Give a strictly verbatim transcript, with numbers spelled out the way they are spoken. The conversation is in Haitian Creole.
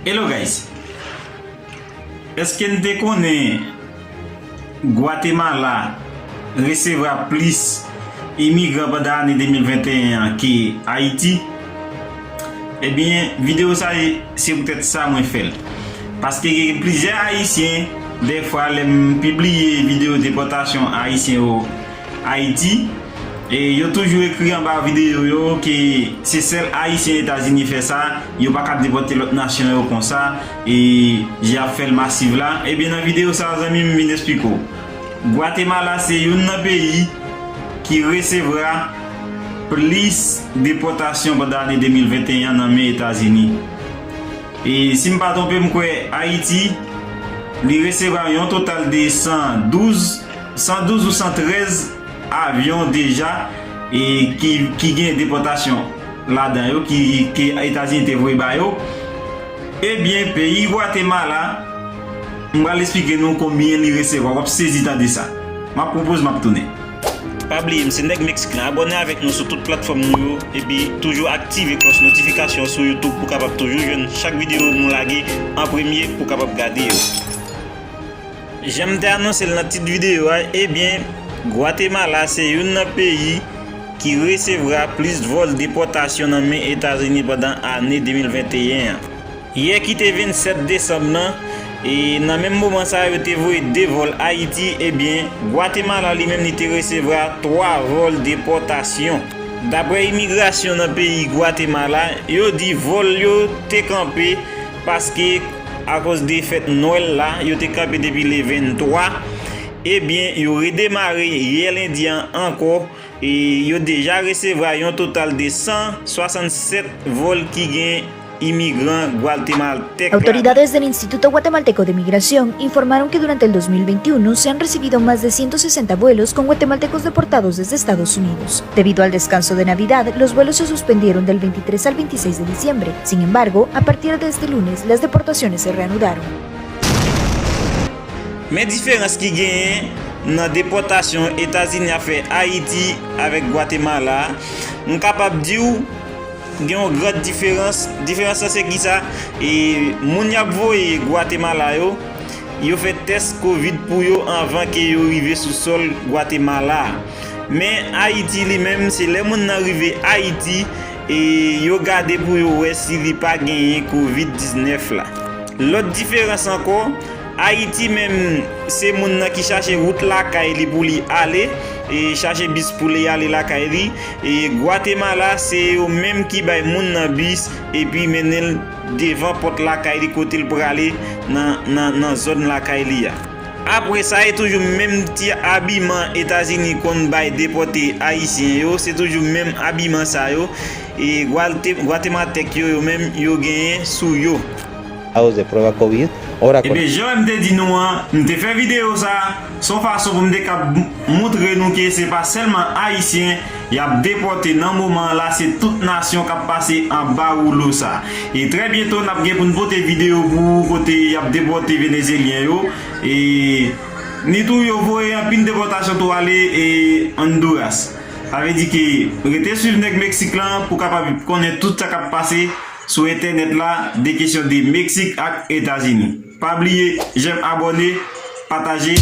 Hello guys. Èske n te konnen Gwatemala resevwa plis imigran pandan ane de mil venteyen an ke Ayiti? Ebyen, videyo sa a, se poutèt sa mwen fè l. Paske gen plizyè Ayisyen, dèfwa lè m pibliye videyo depòtasyon Ayisyen yo Ayiti, e yo toujou ekri anba videyo yo ke se sèl Ayisyen Etazini fè sa, yo pa ka depòte lòt nasyon yo konsa, e jan y ap fè l masiv la. Ebyen, nan videyo sa a, zanmi m, m vin esplike w. Gwatemala se youn nan peyi ki resevwa plis depòtasyon pandan ane de mil venteyen an nan men Etazini. E si m pa twonpe m, kwè Ayiti, li resevwa yon total de san douz, san douz ou san trèz avyon deja, e ki, ki gen depòtasyon ladan yo, ki, ke Etazini te voye ba yo. Ebyen, peyi Gwatemala, m pral esplike nou konbyen li resevwa. W ap sezi tande sa. M ap pran poz, m ap tounen. Pa bliye, m se Nèg Meksik lan. Abòne avèk nou sou tout platfòm nou yo, epi toujou aktive klòch notifikasyon sou YouTube pou kapab toujou jwenn chak videyo nou lage an premye pou kapab gade yo. Jan m te anonse l nan tit videyo a, ebyen, Gwatemala se youn nan peyi ki resevwa plis vòl depòtasyon nan men Etazini pandan ane de mil venteyen an. Yè ki te vennsèt desanm nan, e nan menm moman sa a, yo te voye de vòl Ayiti, ebyen, Gwatemala li menm li te resevwa twa vòl depòtasyon. Daprè imigrasyon nan peyi Gwatemala, yo di vòl yo te kanpe paske akoz de fèt Nwèl la, yo te kanpe depi le venntwa. Ebyen, yo redemare yè lendi an ankò, e yo deja resevwa yon total de san swasannsèt vòl ki gen imigran gwatemaltèk la. Autoridades del Instituto Guatemalteco de Migración informaron que durante el dos mil veintiuno se han recibido más de ciento sesenta vuelos con guatemaltecos deportados desde Estados Unidos. Debido al descanso de Navidad, los vuelos se suspendieron del veintitrés al veintiséis de diciembre. Sin embargo, a partir de este lunes, las deportaciones se reanudaron. Men diferans ki genyen nan depòtasyon Etazini ap fè Ayiti avèk Gwatemala, m kapab di w, gen yon gran diferans. Diferans lan se kisa? E moun y ap voye Gwatemala yo, yo fè tès kovid pou yo anvan ke yo rive sou sòl Gwatemala a. Men Ayiti li menm, se lè moun nan rive Ayiti, e yo gade pou yo wè si li pa genyen kovid diznèf la. Lòt diferans ankò, Ayiti menm, se moun nan ki chache wout lakay li pou li ale, e chache bis pou li ale lakay li. E Gwatemala, se yo menm ki bay moun nan bis, epi mennen l devan pòt lakay li kote l prale nan, nan, nan zòn lakay li a. Apre sa, e toujou menm ti abiman Etazini konn bay depòte Ayisyen yo, se toujou menm abiman sa yo, e Gwate-, Gwatemaltèk yo, yo menm, yo genyen sou yo. Lados de prueba covid, ahora con Ebyen, jan m te di nou an, m te fè videyo sa, se yon fason pou m te kab m-, montre nou ke se pa sèlman Ayisyen y ap depòte nan moman an la, se tout nasyon k ap pase anba woulo sa. E trè byento, n ap gen pou n pote videyo pou ou kote y ap depòte Venezyelyen yo. E ni tou yo voye anpil depòtasyon tou ale e Honduras. Sa vle di ke rete swiv Nèg Meksik lan pou kapab konnen tout sa k ap pase sou entènèt la de kesyon de Meksik ak Etazini. Pa bliye, jèm, abòne, pataje.